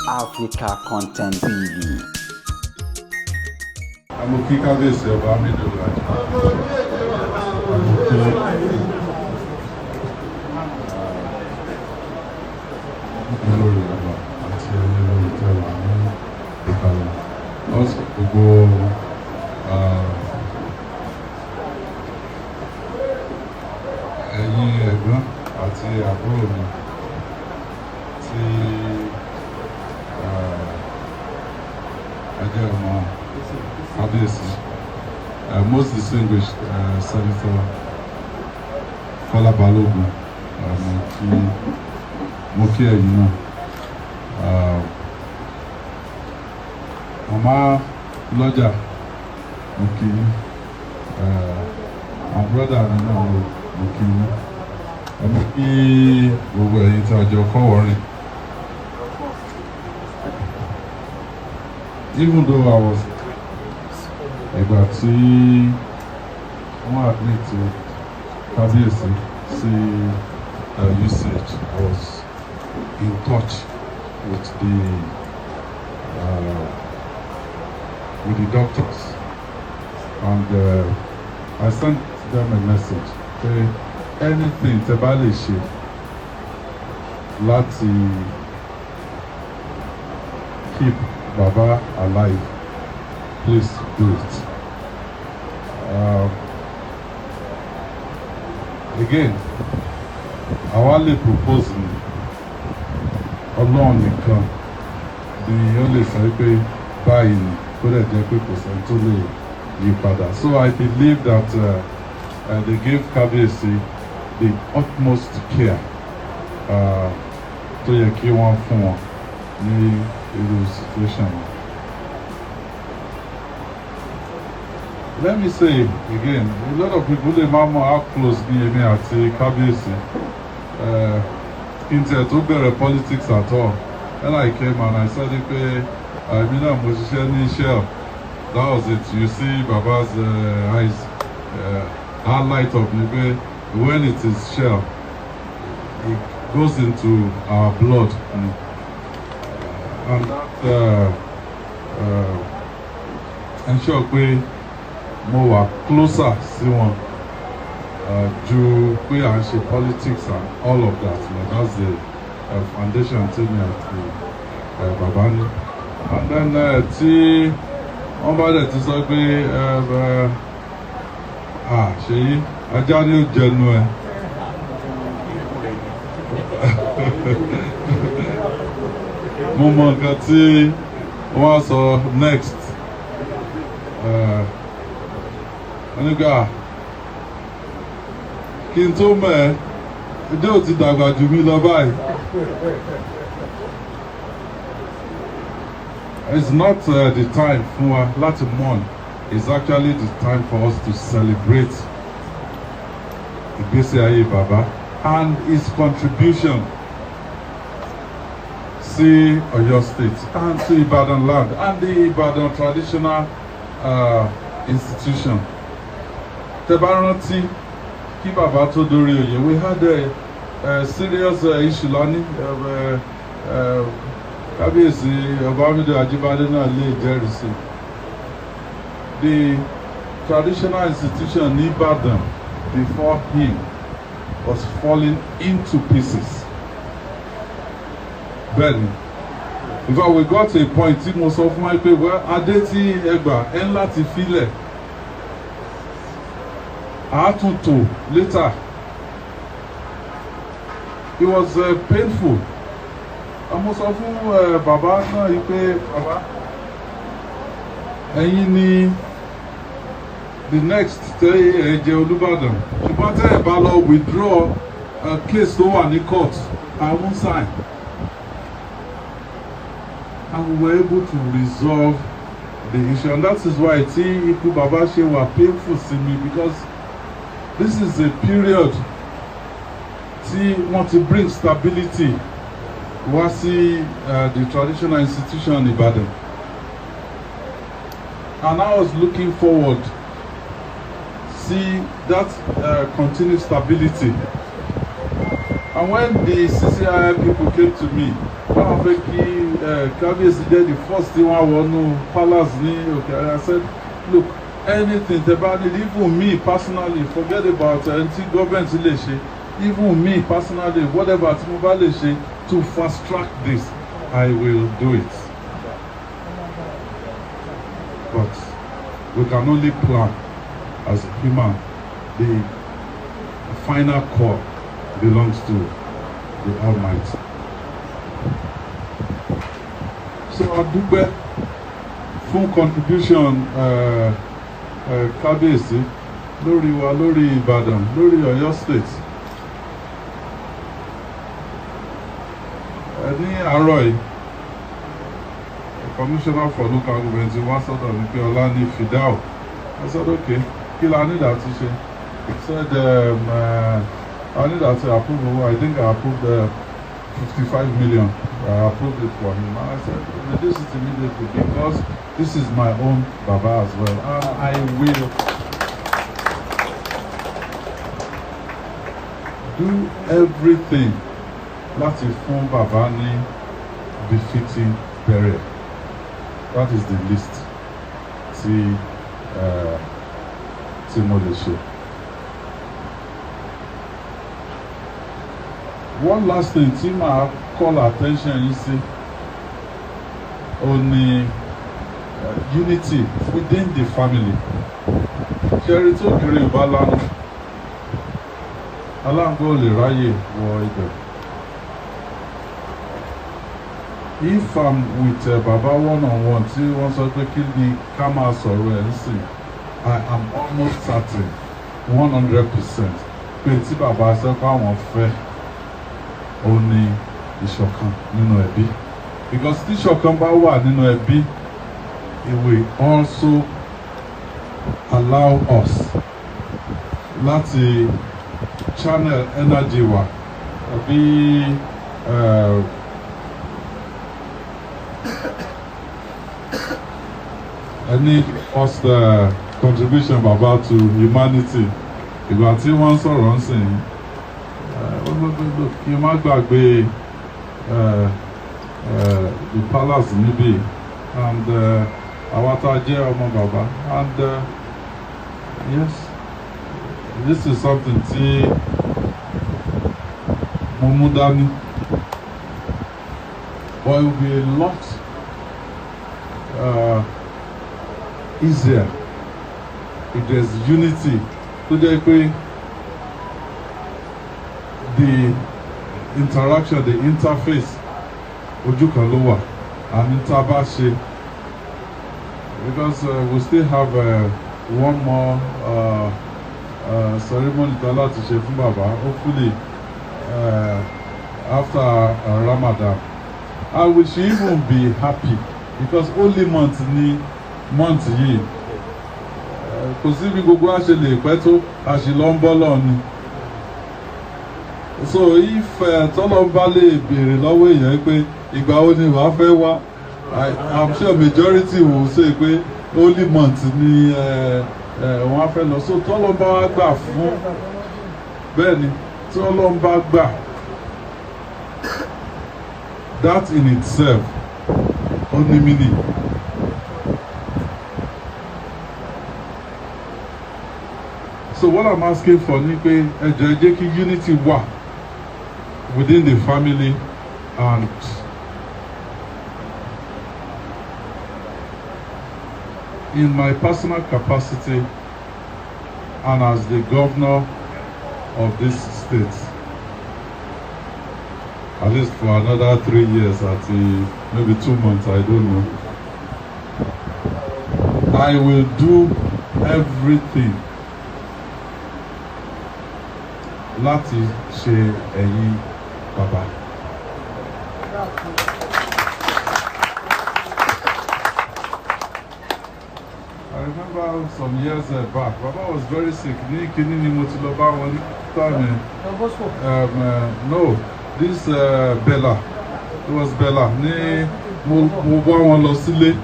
Africa Content TV. Mo kí kábíyèsí, Ọba Hamidu Ajíbádé. Mo kí olórí ọba àti ẹ̀yin olórí tẹ́ wà ní ìkàlẹ̀. Also, gbogbo ẹ̀yin ẹ̀gbọ́n àti àbúrò mi tí ẹ jẹ́ ọmọ kábíyèsí, most distinguished Senator Kọ́lá Balógun, mo kí ẹ̀yin náà. Màmá lọ́jà, mo kí yín. Àwọn brother mi náà, mo kí yín. Mo kí gbogbo ẹ̀yin tí a jọ kọ́wọ̀ọ́rìn. Even though I was, ìgbà tí wọ́n admit kábíyèsí sí UCH, I was in touch with the doctors and I sent them a message pé anything tẹ́ bá lè ṣe láti keep Baba alive, please do it. Again, àwa lè propose ni, Ọlọ́run nìkan ni ó lè sọ pé báyìí ni, kó dẹ̀ jẹ́ pé kò sẹ́ni tó lè yí padà. So I believe that they gave Kábíyèsí the utmost care tó yẹ kí wọ́n fún wọn ní irú situation yẹn. Let me say again, a lot of people lè má mọ̀ how close ní èmi àti kábíyèsí. Kí n tiẹ̀ tó bẹ̀rẹ̀ politics at all, when I came and I said pé èmi náà mo ṣiṣẹ́ ní Shell, that was it. You see Baba's eyes highlight up ni pé when it is Shell, it goes into our blood. And that ensure pé mo wà closer sí wọn ju pé à ń ṣe politics and all of that. No, that's the foundation tí mi àti bàbá ní. And then tí wọ́n bá dẹ̀ ti sọ pé, "Ah, Ṣèyí, ajá ni ó jẹnu ẹ," mo mọ nǹkan tí wọ́n á sọ next. Wọ́n ní gbà kí n tó mọ̀ ẹ́, ẹjọ́ ò ti dàgbà jù mí lọ báyìí. It's not the time fún wa láti mourn. It's actually the time for us to celebrate ìgbésí ayé bàbá and his contribution sí Ọ̀yọ́ State and to Ibadan land and the Ibadan traditional institution. Tẹ́ bá rántí, kí bàbá tó dórí oyè, we had a serious issue lánìí. Kábíyèsí Ọba Hamidu Ajíbádé náà lè jẹ́rìí sí. The traditional institution ní Ìbàdàn before him was falling into pieces. Bẹ́ẹ̀ni, in fact, we got to a point tí mo sọ fún wa pé, well, adé tí ẹ gbà ẹ ń láti filẹ̀, àátúntò later. It was painful. Àmọ́ sọ fún bàbá náà yìí pé, "Bàbá, ẹ̀yin ni the next tẹ́ ẹ jẹ Olúbàdàn, ṣùgbọ́n tẹ́ ẹ bá lọ withdraw case tó wà ní court, I won't sign." And we were able to resolve the issue, and that is why tí ikú bàbá ṣe wà painful sí mi, because this is a period tí wọ́n ti bring stability wá sí the traditional institution in Ibadan, and I was looking forward see that continued stability. And when the CCI people came to me, Báwọn fẹ́ kí Kábíyèsí jẹ́ the first tí wọ́n wọnú palace ní òkè. I said, look, anything tẹ́ bá need, even me personally, forget about ẹni tí government lè ṣe, even me personally, whatever tí mo bá lè ṣe to fast track this, I will do it. But we can only plan as a human. The final call belongs to the Almighty. So a dúpẹ́ fún contribution Kábíyèsí lórí wa, lórí Ìbàdàn, lórí Ọ̀yọ́ State. Ní àárọ̀ yìí, Commissioner for Local Government wá sọ́dọ̀ mi pé ọ̀la ní fidau. I said, okay, kí la ní láti ṣe? He said, I need to approve. I think I approved 55 million. I approved it for him. And I said, reduce it immediately because this is my own Baba as well. And I will do everything láti fún bàbá ní befitting burial. That is the least tí mo lè ṣe. One last thing tí màá call attention yín sí ó ní unity within the family. Ṣé ẹ rí, tí ògiri ò bá lanu, aláǹgbá ò lè ráyè wọ ibẹ̀. If I'm with Baba one on one, tí wọ́n sọ pé kí ni ká máa sọ̀rọ̀ ẹ̀ ń sìn, I am almost certain 100% pé tí bàbá sọ pé àwọn fẹ́ ó ní ìṣọ̀kan nínú ẹbí, because tí ìṣọ̀kan bá wà nínú ẹbí, it will also allow us láti channel energy wa àbí any first contribution baba to humanity. Ìgbà tí wọ́n sọ̀rọ̀ ń sìn, kí n má gbàgbé the palace níbí and àwa tá a jẹ́ ọmọ bàbá. And yes, this is something tí mo mú dání, but it will be a lot easier if there's unity, tó jẹ́ pé the interaction, the interface, ojú kan ló wà and tá a bá ṣe, because we still have one more ceremony tá láti ṣe fún bàbá, hopefully after Ramadan. And we should even be happy because holy month ni month yìí. Kò sí bí gbogbo a ṣe lè pẹ́ tó, a sì lọ ń bọ́ lọ ni. So if tọ́lọ́ bá lè béèrè lọ́wọ́ èèyàn pé ìgbà wo ni wàá fẹ́ wá, I'm sure majority will say pé holy month ni wọ́n á fẹ́ lọ. So tọ́lọ́ bá wá gbà fún bẹ́ẹ̀ ni, tí Ọlọ́run bá gbà, that in itself ó ní meaning. So what I'm asking for ni pé ẹ jọ̀ọ́, ẹ jẹ́ kí unity wà within the family and in my personal capacity and as the governor of this state, at least for another 3 years àti maybe 2 months, I don't know, I will do everything láti ṣe ẹ̀yìn bàbá. I remember some years back, Baba was very sick. Ní kíní ni mo ti lọ bá wọn ní time yẹn. No, this Bella, it was Bella. Ní mo bá wọn lọ sílé.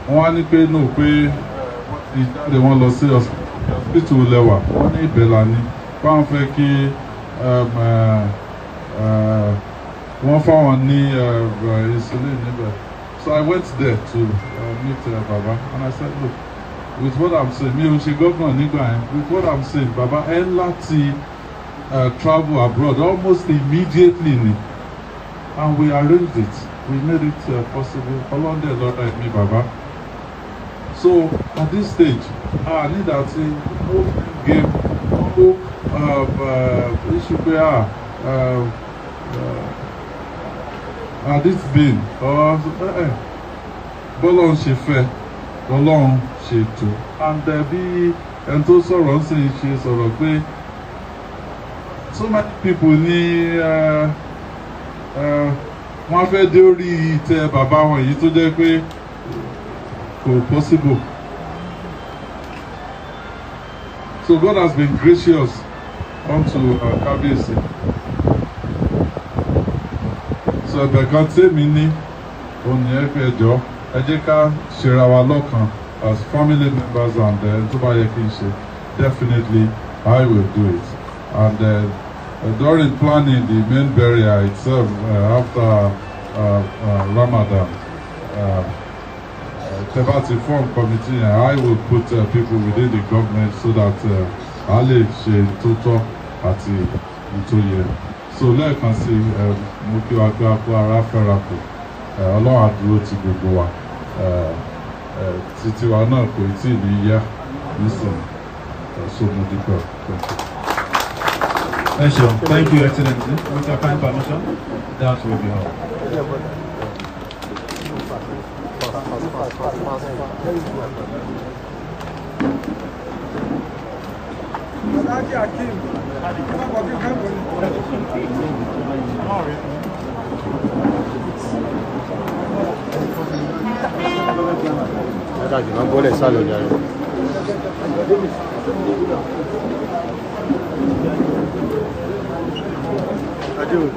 Wọ́n á ní pé no, pé ìjáde wọn lọ sí hospital lẹ́wà. Wọ́n ní Bella ni. Báwọn fẹ́ kí Wọ́n fáwọn ní insulin níbẹ̀. So I went there to meet Baba and I said, "Look, with what I'm saying," mi ò ṣe governor nígbà yẹn, "with what I'm saying, Baba, ẹ láti travel abroad almost immediately ni." And we arranged it, we made it possible. Ọlọ́run dẹ̀ lọ́ra ẹ̀mí bàbá. So at this stage, a need àti no game, no issue pé ah had it been or bọ́lọ́run ṣe fẹ́, Ọlọ́run ṣe tó. And bí ẹni tó sọ̀rọ̀ ń sìn ṣe sọ̀rọ̀ pé so many people ní wọ́n fẹ́ dé orí ìtẹ́ bàbá wọn yìí tó jẹ́ pé kò possible. So God has been gracious unto Kábíyèsí. So ẹ̀bẹ̀ kan tèmi ní òní ẹ pé ẹjọ́, ẹ jẹ́ ká ṣera wa lọ́kan as family members, and tó bá yẹ kí n ṣe, definitely I will do it. And during planning the main burial itself, after Ramadan, tẹ́ bá ti form committee yẹn, I will put people within the government so that a lè ṣe tó tọ́ àti tó yẹ. So lẹ́ẹ̀kan sí, mo kí wa pé a kú ara fẹ́ra kù. Ọlọ́run á dúró ti gbogbo wa. Títí wa náà kò tí ì ní yá nísìnyí. So mo dúpẹ́. Thank you. Ẹ ṣeun. Thank you, Excellency. With your kind permission, that will be all. Alhaji Akeem, Ẹ̀ka jùlọ bọ́lẹ̀ sálọ jàre. Adé o.